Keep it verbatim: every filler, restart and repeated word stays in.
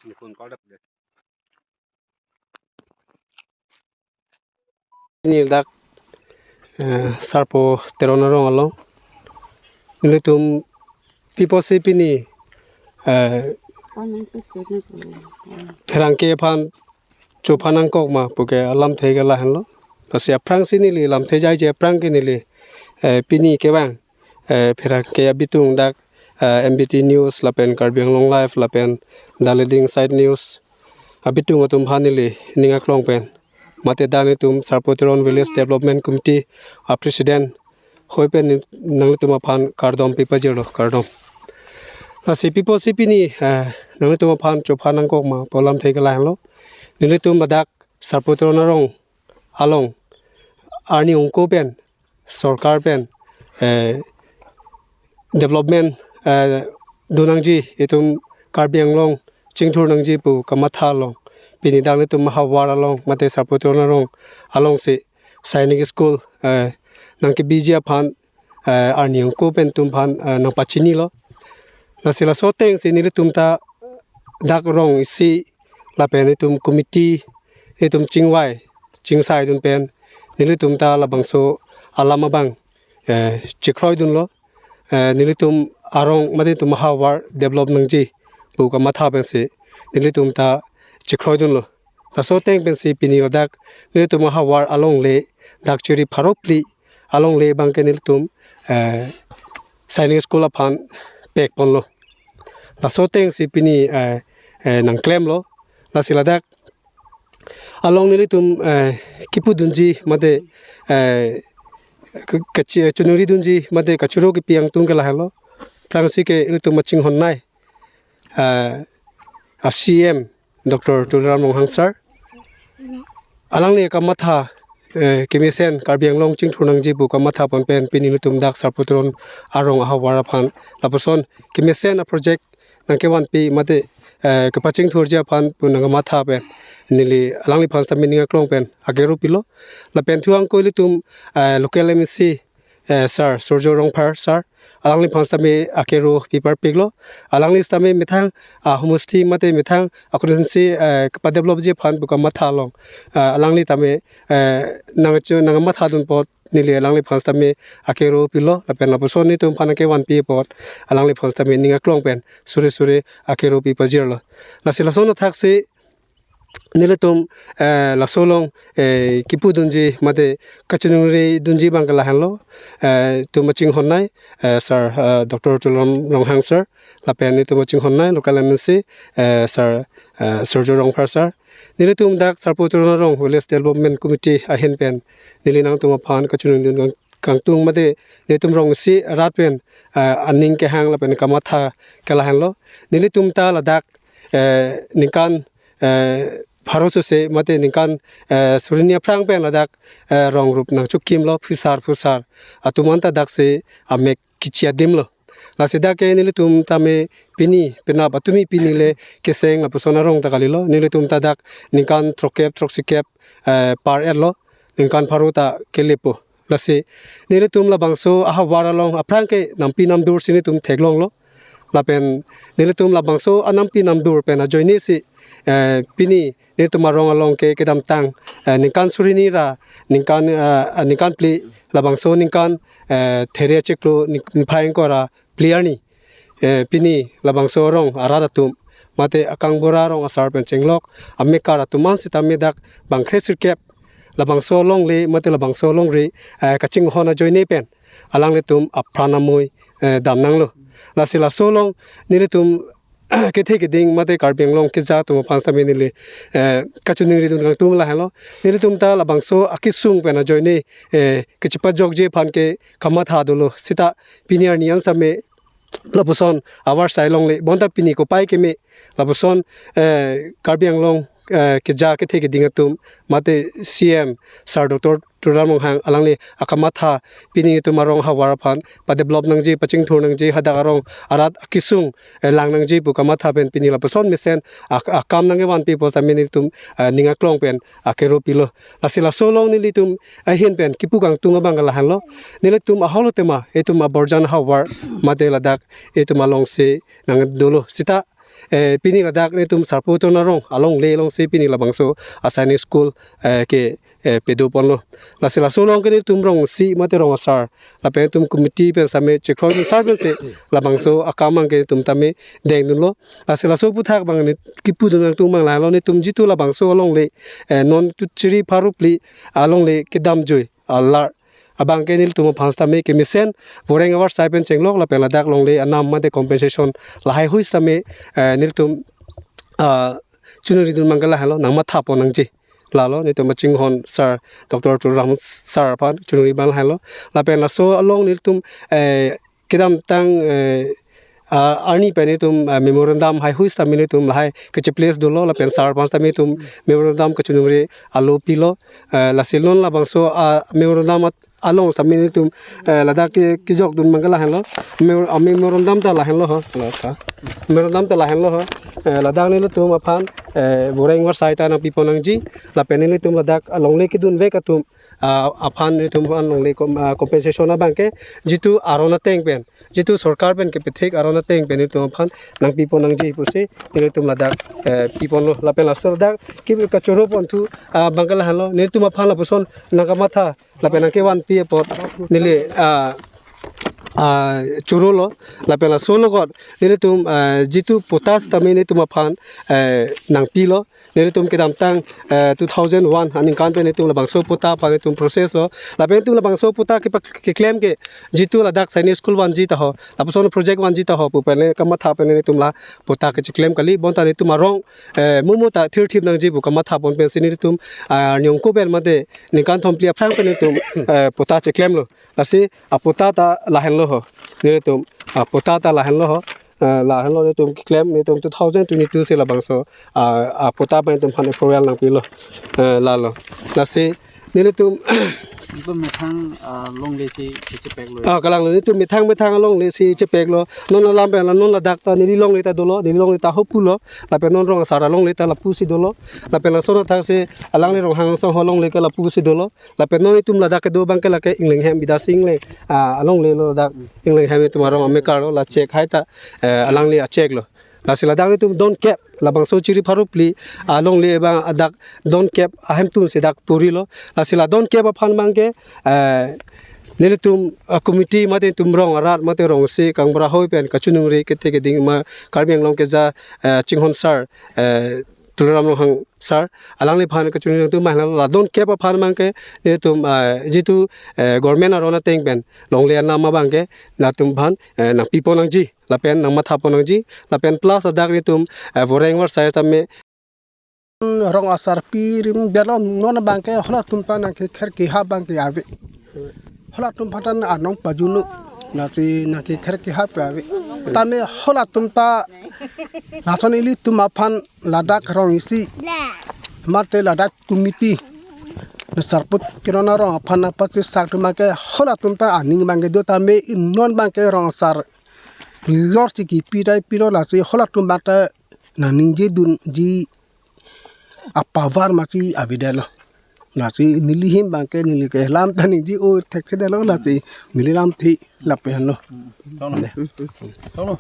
Nukun call dak. Pini dak, eh, Sarpo Teron arong along nelitum piposi pini, eh, pherangke aphan chopha nangkok ma puke alamthe ke lahenlo. Lasi aphrangsi neli lamthe jaije aphrang ke neli, eh, pini kevang, eh, pherangke abitung dak, eh, M B T News lapen Karbi Anglong Live lapen Daleding Side News abitung atum aphan neli ning aklong pen mate dak nelitum Sarpo Teron Village Development Committee a President hoi pen ni-, nanglitum aphan kardom pipajirlo, kardom. Lasi piposi pini, eh, nanglitum aphan chopha nangkok ma pu alamthe ke lahenlo. Nelitum ladak Sarpo Teron arong along arni ingko pen sorkar pen, eh, development, eh, do nangji, itum Karbi Anglong chingthur nangji pu kamatha along pini dak nelitum ahavar along mate Sarpo Teron arong alongsi Sainik School, eh, nangkebiji aphan, eh, arni ingko pen itum aphan, eh, nangpachinilo. Lasi laso atengsi nelitum ta dak rong isi lapen itum committee, itum chingvai chingsaidun pen nelitum ta labangso alam abang, eh, chekroidunlo. Eh, nelitum arong mate itum ahavar develop nangji pu kamatha pensi nelitum ta chekroidunlo. Laso ateng pensi pini ladak nelitum ahavar alongle dak chiri pharo phli alongle abangke nelitum, eh, Sainik School aphan pekponlo. Laso atengsi pini, eh, eh, nangklemlo. Lasi ladak along nelitum, eh, kipudunji mate, eh, ke-, kechi-, choningridunji mate kachoro kepi angtung ke lahenlo. Aphrangsi ke nelitum achinghonnei, eh, a C M Doctor Tuliram Ronghang sir. Alangli kamatha, eh, kemesen Karbi Anglong chingthur nangji pu kamatha pon pen pini nelitum dak Sarpo Teron arong ahavar aphan lapuson kemesen a project nangkevanpi mate, eh, kepachingthurji aphan pu nangkamatha pen neli alangliphan sitame ning aklong pen akero pilo. Lapen thu angko ilitum, eh, local M A C, eh, sir Surjo Rongphar sir, alangliphan sitame akero piparpiklo. Alangli sitame methang, ah, homosti mate methang a constituency, eh, kepadevelopji aphan pu kamatha along, ah, alangli tame, eh, nangchu nangmathadun apot neli alangliphan sitame akero pilo lapen lapuson nelitum aphan kevanpi apot alangliphan sitame ning aklong pen suri suri akero pipajirlo. Lasi lason athaksi nelitum, eh, laso along, eh, kipudunji mate kachoningridunji abangke lahenlo, eh, itum achinghonnei, eh, sir, eh, Doctor Tuliram Ronghang sir lapen itum achinghonnei local M A C, eh, sir, eh, Surjo Rongphar sir. Nelitum dak Sarpo Teron arong Village Development Committee ahin pen neli nangtum aphan kachoningdun kang-, kangtung mate nelitum rong isi arat pen, eh, aning kehang lapen kamatha ke lahenlo. Nelitum ta ladak, eh, ningkan, eh, pharo sose mate ningkan, eh, suri hini aphrang pen ladak, eh, rong rup nangchukimlo, phusar phusar atum anta daksi amek kechi adimlo. Lasi dak ke nelitum tame pini penap atumi pini le keseng lapuson arong ta kalilo. Nelitum ta dak ningkan throkkep throksikep, eh, par-etlo, ningkan pharo ta kelepo. Lasi nelitum labangso ahavar along aphrang ke nampi namdur si nelitum theklonglo. Lapen nelitum labangso anampi namdur pen ajoinesi, eh, pini nelitum arong along ke kedamtang, eh, ningkan suri hini ra ningkan, eh, ningkan phli labangso ningkan, eh, there chiklo ning-, niphai ingkoi ra phli arni, eh, pini labangso arong arat atum mate akangbura arong asar pen chenglok amekar atum an sitame dak bangkre sirkep labangso alongle mate labangso alongri, eh, kachinghon ajoine pen alanglitum apran amoi, eh, damnanglo. Lasi laso along nelitum kethe keding mate Karbi Anglong keja atum aphan sitame neli, eh, kachoningridun kangtung lahenlo. Nelitum ta labangso akesung pen ajoine, eh, kechepajokji aphan ke kamatha dolo. Sita pini arni an sitame lapuson avarsai longle. Bonta pini kopai keme lapuson, eh, Karbi Anglong, eh, keja kethe keding atum mate C M sir Doctor Tuliram Ronghang alangli akamatha pini itum arong ahavar aphan padevelop nangji, pachingthur nangji, hadak arong arat akesung, eh, lang nangji pu kamatha pen pini lapuson mesen ak-, akam nangkevanpi apot sitame nelitum, eh, ning aklong pen akero pilo. Lasi laso along nelitum ahin pen kipu kangtung abang ke lahenlo. Nelitum aholo tema itum aborjan ahavar mate ladak itum alongsi nangdolo. Sita Eh, pini ladak netum Sarpo Terang arong alongle alongsi pini labangso asainik school, eh, ke, eh, pado ponlo. Lasi laso along ke netum rong isi mate rong asar lapen netum committee pen sitame chikroidun sar pensi labangso akam abang ke netum tame dengdunlo. Lasi laso aphuthak abang ne kipudun nangtum abang lahelo, netum jitu labangso alongle, eh, non tu chiri pharo phli alongle kedamjui alar abang ke nelitum aphan sitame kemesen voreng avar sai pen chenglok lapen ladak longle anam mate compensation lahai hui sitame, eh, nelitum, ah, choningridun abang ke lahelo, nangmatha pon nangji. Lalo netum kachinghon sir, Doctor Tuliram sir aphan choningri abang lahelo. Lapen laso along netum, eh, kedamtang, eh, ah, arni pen netum, ah, memorandum hai hui sitame netum lahai kacheplace dolo lapen sir aphan sitame netum memorandum kachoningri alo pilo. Eh, lasi non labangso, ah, memorandum at-, along sitame netum, eh, ladak ke kejokdun abang ke lahenlo. Memo-, ah, memorandum ta lahenlo ho. Lo ta. Memorandum ta lahenlo ho. Eh, ladak nelitum aphan, eh, voreng avar sai ta nangpi pon nangji. Lapen nelitum ladak alongle kedunvek atum, ah, aphan netum aphan longle kom-, ah, compensation abang ke jitu aron ateng pen, jitu sorkar pen kepethek aron ateng pen netum aphan nangpi pon nangji pusi netum ladak, eh, pi ponlo. Lapen laso ladak ke kachoro ponthu, ah, abang ke lahenlo, netum aphan lapuson nangkamatha lapen nangkevanpi apot neli, ah, ah, chorolo. Lapen laso along netum, ah, jitu patta sitame netum aphan, eh, nangpilo. Netum kedamtang, eh, two thousand one aningkan pen netum labangso patta aphan netum process lo. Lapen netum labangso patta kepa-, keklem ke jitu ladak sainik school vanji ta ho, lapuson project vanji ta ho pu pen kamatha pen netum la patta kechiklem kali. Bonta netum arong, eh, mo mo ta thirthip nangji pu kamatha pon pensi netum, ah, arni ingkoi pen mate ningkan thomphli aphrang pen netum, eh, patta chiklemlo. Lasi apatta ta lahenlo ho. Netum apatta ta lahenlo ho. Eh, lahenlo netum keklem, netum two thousand twenty-two si labangso, ah, apatta abang netum aphan approval nangpilo. Eh, lalo. Lasi netum, netum methang, ah, longle si chepeklo. Ah, kalanglo, netum methang methang alongle si chepeklo. Non alam pen la non ladak ta neli longle ta dolo, neli longle ta ho pulo. Lapen non rong asar alongle ta lapusi dolo. Lapen lason athak si alangli Ronghang asong alongle ke lapusi dolo. Lapen non netum ladak kedo abang ke lake Ingleng hem, Bidya Sing Engleng, ah, alongle lo ladak Ingleng hem netum arong amekar lo, la chek hai ta, eh, alangli achek lo. Lasi ladak netum don kep, labangso chiri pharo phli alongle abang adak don kep ahemtun si dak purilo. Lasi la don kep aphan abang ke, eh, nelitum, ah, committee mate netum rong arat mate rong isi kangbura hoi pen kachoningri kethe keding ma Karbi Anglong keja, eh, chinghon sir, eh, Tuliram Ronghang sir, alangliphan kachoningri nangtum abang lahelo, la don kep aphan abang ke netum, ah, jitu, eh, government aron ateng pen longle anam abang ke latum aphan, eh, nangpi pon nangji lapen nangmatha pon nangji lapen plus ladak netum, eh, voreng avar sai sitame rong asar pi rim belon non abang ke halatum aphan nangkekher keha abang ke ave. Halatum aphan ta anong pajunu. Lasi nangkekher keha ave. Tame halatum ta lason ilitum aphan ladak rong isi mate ladak committee Sarpo Terang arong aphan nangpachesakdun abang ke halatum ta aning abang ke do, tame non abang ke rong asar lor si kipi dai pilo, lasi halatum abang ta nangningjedunji apower masi avedetlo. Lasi neli ahin abang ke neli ke lam ta ningje-o thekthedetlo, lasi neli lamthe lapu-an lo. Tolo. Tolo.